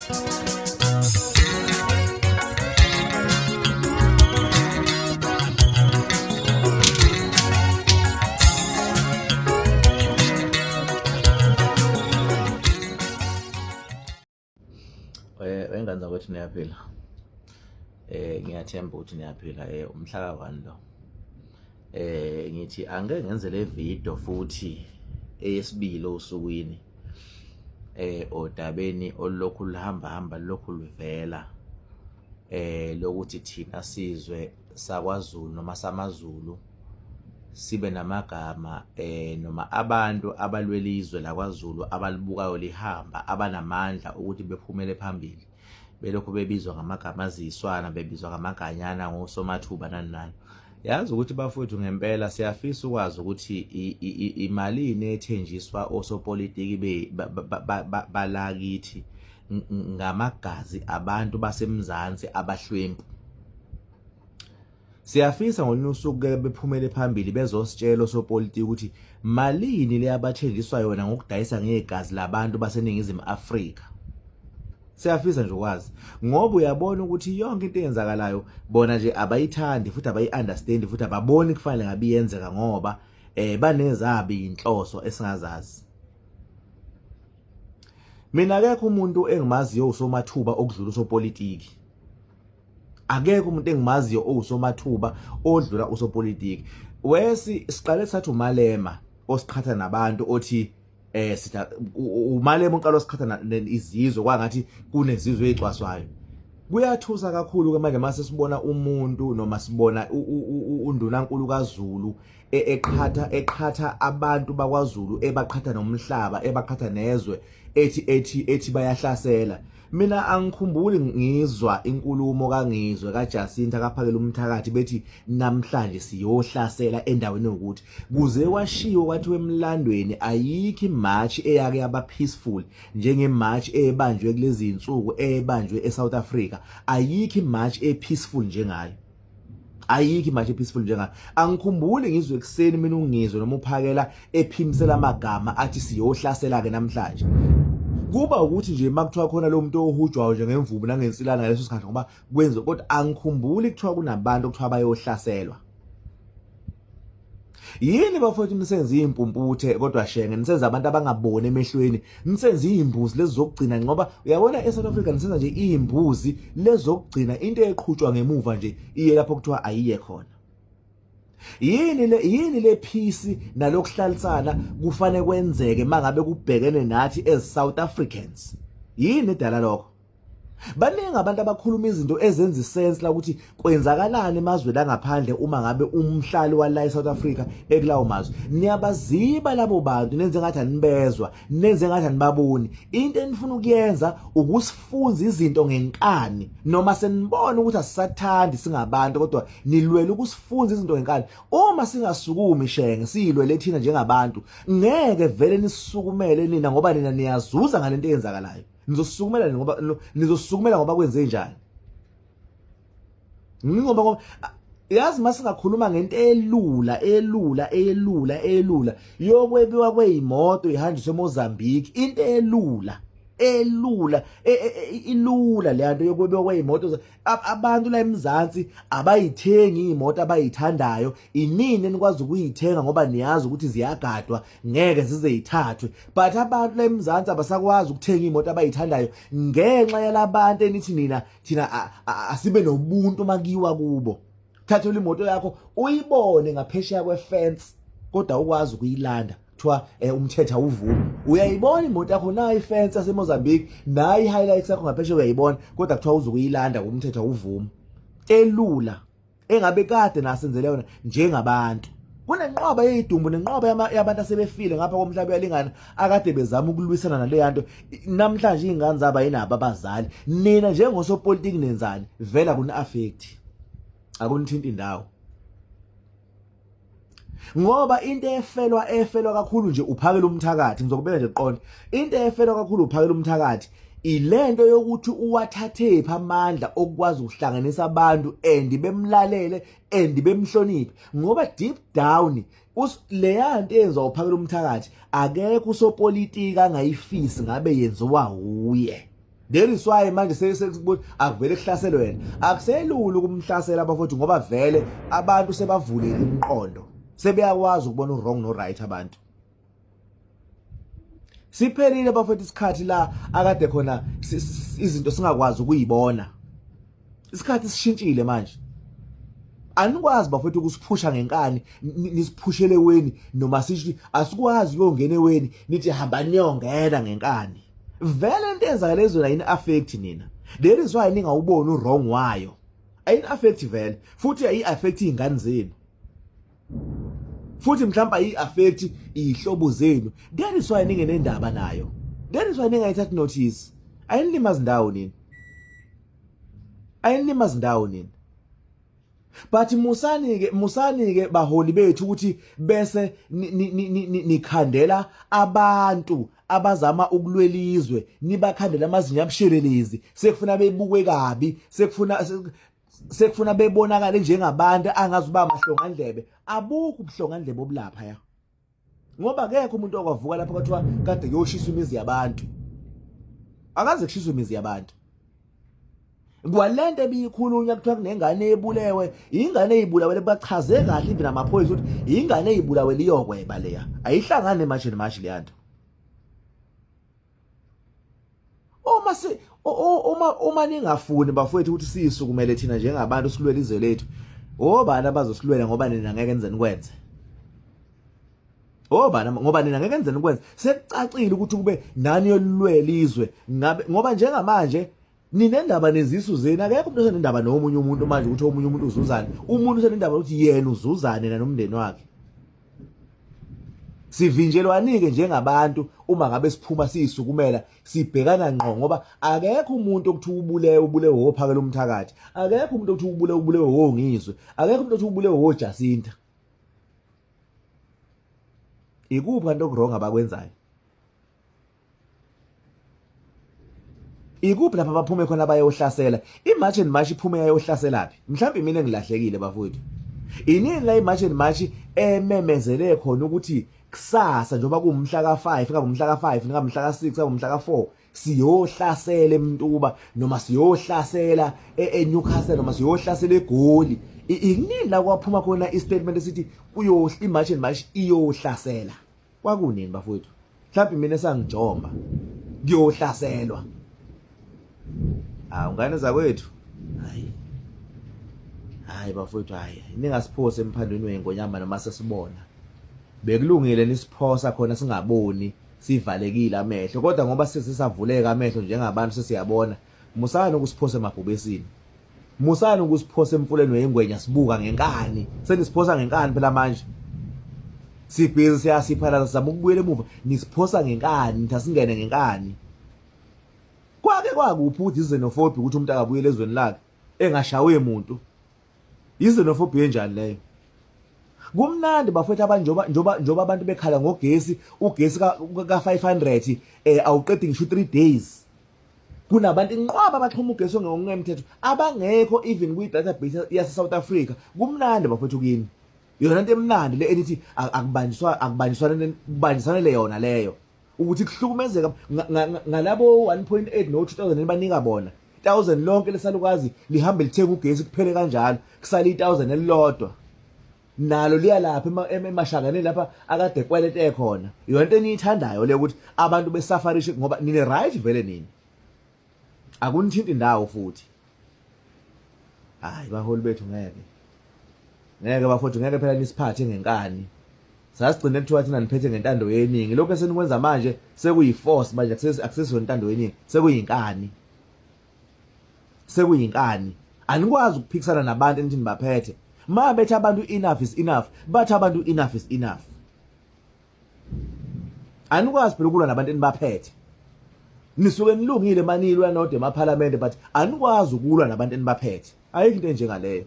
Wengane zakwethu niyaphila. Ngiyathemba ukuthi niyaphila umhla ka-1 lo. Ngithi angeke ngenze le video futhi eyesibili osukwini odabeni olulokhu luhamba hamba lulokhu luvela lokuthi thina sizwe sakwaZulu noma samaZulu sibe namagama noma abantu abalwela izwe lakwaZulu abalibukayo lihamba abanamandla ukuthi bephumele phambili belokhu bebizwa ngamagama aziyiswana bebizwa ngamaganyana ngosomathuba nani nani. Yazi ukuthi bafowethu ngempela siyafisa ukwazi ukuthi imalini ethenjiswa osopolitiki balakithi ngamagazi abantu baseMzansi abahlwempu. Siyafisa ngolunye usuku ke bephumele phambili bezositshela osopolitiki ukuthi malini le abathenjiswa yona ngokudayisa ngegazi labantu baseNingizimu Afrika. Siyafisa nje ukwazi ngoba uyabona ukuthi yonke into eyenzakalayo bona nje abayithandi futhi abayi-understand futhi ababoni kufanele ngabe iyenzeka ngoba banezabi inhloso esingazazi. Mina akekho umuntu engimaziyo usomathuba okudlula usopolitiki. Akekho umuntu engimaziyo owusomathuba odlula usopolitiki. Wesi siqale sathi uMalema osiqhatha nabantu othi sitha uMalema uqala osiqhatha izizwe kwangathi kunezizwe ezicwaswayo. Kuyathusa kakhulu ke manje mase sibona umuntu noma sibona undunankulu kaZulu eqhatha eqhatha abantu bakwaZulu ebaqhatha nomhlaba ebaqhatha nezwe ethi ethi ethi bayahlasela. Mina angikhumbuli ngizwa inkulumo kaNgizwe kaJacinta kaphakela umthakathi bethi namhlanje siyohlasela endaweni yokuthi kuze kwashiwo kwathiwa emlandweni ayikho imarch eyake yaba peaceful njengemarch ebanjwe kulezi zinsuku ebanjwe eSouth Africa. Ayikho imarch epeaceful njengayo, ayikho imanje peaceful njengayo. Angikhumbuli ngizwe ekuseni mina ungizwe noma uphakela ephimisela amagama athi siyohlasela ke namhlanje. Kuba ukuthi nje makuthiwa khona lo muntu ohujwayo nje ngemvubu nangensilana ngaleso sikhathi ngoba kwenziwa, kodwa angikhumbuli kuthiwa kunabantu okuthiwa bayohlaselwa. Yini bafowethu nisenze izimpumputhe kodwa shenge nisenza abantu abangaboni emehlweni, nisenze izimbuzi lezi zokugcina, ngoba uyabona eSouth Africa nisenza nje izimbuzi lezi zokugcina, into eqhutshwa ngemuva nje iye lapho kuthiwa ayiye khona. Yini le, yini le peace nalokuhlalisana kufanele kwenzeke mangabe kubhekene nathi as South Africans? Yini edala lokho? Baningi abantu abakhuluma izinto ezenza isense la ukuthi kwenzakalani emazweni angaphandle uma ngabe umhlali wala eSouth Africa ekulawo mazwe. Niyabaziba labo bantu, nenze ngathi anibezwa, nenze ngathi anibaboni. Into enifuna ukuyenza ukusifunza izinto ngenkani noma senibona ukuthi asisathandi singabantu, kodwa nilwela ukusifunza izinto ngenkani. Uma singasukumi shenge siyilwele thina njengabantu, ngeke vele nisukumele nina ngoba nina niyazuza ngalento eyenzakalayo. Nizosukumela ngoba nizosukumela ngoba kwenze njani? Ngoba ngoba yazi masingakhuluma ngento elula elula elula elula yokwebiwa kwezimoto ihanjiswe eMozambique, into elula elula ilula le nto yokwebiwa kwezimoto. Abantu la eMzansi abayithengi iy'moto abayithandayo, inini enikwazi ukuyithenga ngoba niyazi ukuthi ziyagadwa ngeke zize yithathwe, but abantu la eMzansi abasakwazi ukuthenga iy'moto abayithandayo ngenxa yalabantu enithi nina thina asibe nobuntu makiwa kubo. Thathelwa imoto yakho uyibone ngaphesheya kwefence kodwa ukwazi ukuyilanda, kuthiwa umthetho awuvumi. Uyayibona imoto yakho nayi ifence yaseMozambique nayi highlights yakho ngaphesheya uyayibona, kodwa kuthiwa uzukuyilanda umthetho awuvumi. Elula engabe kade nasenzele yona njengabantu. Kunenqwaba yezidumbu nenqwaba yabantu asebefile ngapha komhlaba uyalingana akade bezama ukulwisana naleya nto. Namhlanje izingane zabo ayinabo abazali. Nina njengosopolitiki nenzani? Vela kuni affect, akunithinti indawo. Ngoba into efelwa efelwa kakhulu nje uphakela umthakathi, ngizokubeka nje qonde. Into efelwa kakhulu uphakela umthakathi ilento yokuthi uwathathephi amandla okukwazi ukuhlanganisa abantu and bemlalele and bemhloniphe, ngoba deep down leya nto eyenziwa uphakela umthakathi akekho usopolitiki angayifisi ngabe yenziwa uye. There is why manje sekuthi akuvele kuhlaselwe wena. Akuselula ukumhlasela abafowethu ngoba vele abantu sebavulile imiqondo. Sebeyakwazi ukubona u-wrong no-right abantu. Siphelile bafowethu isikhathi la akade khona izinto singakwazi ukuyibona. Isikhathi sishintshile manje. Anikwazi bafowethu ukusiphusha ngenkani nisiphushele weni noma sisho asikwazi ukuyongena eweni nithi hamba niyongena ngenkani. Vele into eyenzakala ezweni ayini affect nina. There is why ningawuboni u-wrong wayo. Ayini affect vele futhi ayi affect izingane zenu. Futhi mhlawumbe ayi affect izihlobo zenu. There is why ningenendaba nayo. There is why ningayithathi notice. Ayinilimazi ndawo nina. Ayinilimazi ndawo nina. But musani ke musani ke baholi bethu ukuthi bese nikhandela abantu abazama ukulwela izwe nibakhandela amazinyo abushelelezi sekufuna bebukwe kabi sekufuna sekufuna bebonakale njengabantu angazi uba mahlongandlebe abukho ubuhlongandlebe obulapha ya ngoba akekho umuntu okwavuka lapho kwathiwa kade kuyoshiswa imizi yabantu akaze kushiswe imizi yabantu kwalento ebiyikhulunywa kuthiwa kunengane ebulewe ingane eyibulawele bachaze kahle even amaphoyisa ukuthi ingane eyibulawele iyokweba leya ayihlangani nemanje nemanje leya nto uma si uma uma ningafuni bafowethu ukuthi siyisukumele thina njengabantu silwele izwe lethu obani abazosilwela ngoba nina ngeke nize nikwenze obani ngoba nina ngeke nize nikwenze sekucacile ukuthi kube nani yolwela izwe ngabe ngoba njengamanje ninendaba nezisu zenu akekho umuntu osenendaba nomunye umuntu manje ukuthi omunye umuntu uzuzani umuntu usenendaba ukuthi yena uzuzani yena nomndeni wakhe sivinjelwanike njengabantu uma ngabe siphuma siyisukumela sibhekana ngqo ngoba akekho umuntu okuthiwa ubulewe ubulewe wophakela umthakathi akekho umuntu okuthiwa ubulewe ubulewe wongizwe akekho umuntu okuthiwa ubulewe wojacinta ikuphi kanti okurong abakwenzayo Ikuphi lapha baphume khona bayohlasela? I-March and March iphume yayohlaselaphi? Mhlawumbe mina ngilahlekile bafowethu. Inini la i-March and March ememezele khona ukuthi kusasa njengoba kuwumhla ka-5 kangumhla ka-5 ngamhla ka-6 kangumhla ka-4 siyohlasela eMtuba noma siyohlasela eNewcastle noma siyohlasela eGoli inini la kwaphuma khona istatement esithi kuyohla i-March and March iyohlasela Kwakunini bafowethu? Mhlawumbe mina esangijomba kuyohlaselwa. Hawu ngane zakwethu. Hayi. Hayi bafowethu hayi ningasiphosi emphandweni wengonyama noma sesibona. Bekulungile nisiphosa khona singaboni sivalekile amehlo kodwa ngoba sesisavuleka amehlo njengabantu sesiyabona musani ukusiphosa emabhubesini. Musani ukusiphosa emfuleni wengwenya sibuka ngenkani. Senisiphosa ngenkani phela manje. Sibhizi siyasiphalaza sizama ukubuyela emuva nisiphosa ngenkani nithi asingene ngenkani. Kwake kwakuphi ukuthi izenophobia ukuthi umuntu akabuyele ezweni lakhe engashawe muntu. Izenophobia enjani leyo? Kumnandi bafethu abanjoba njoba njoba abantu bekhala ngogesi ugesi ka 500 eh awuqedi ngisho 3 days. Kunabantu inqwaba abaxhuma ugesi ongemthetho abangekho even kwi-database yase-South Africa. Kumnandi bafethu kini. Yona into emnandi le elithi akubanjiswa akubanjiswana kubanjisanele yona leyo. Ukuthi kuhlukumezeka ngalabo 1.8 no 2000 banika bona. 1000 lonke lesalukazi lihambe lithenga ugesi kuphele kanjalo kusala i1000 elilodwa. Nalo liya lapha emashakaneni lapha akade kwelete khona. Yona into eniyithandayo le ukuthi abantu besafarishe ngoba nine right vele nini. Akunithinti indawo futhi. Hayi baholi bethu ngeke. Ngeke bafowethu ngeke phela nisiphathe ngenkani. Sasigcine kuthiwa thina niphethe ngentando yeningi. Lokho esenikwenza manje sekuyi force manje akusesiyo intando yeningi, sekuyinkani. Sekuyinkani. Anikwazi ukuphikisana nabantu enithi nibaphethe. Ma bethi abantu enough is enough, bathi abantu enough is enough. Anikwazi phela ukulwa nabantu enibaphethe. Nisuke nilungile manilwa nodwa emaphalamende but anikwazi ukulwa nabantu enibaphethe. Ayikho into enjengaleyo.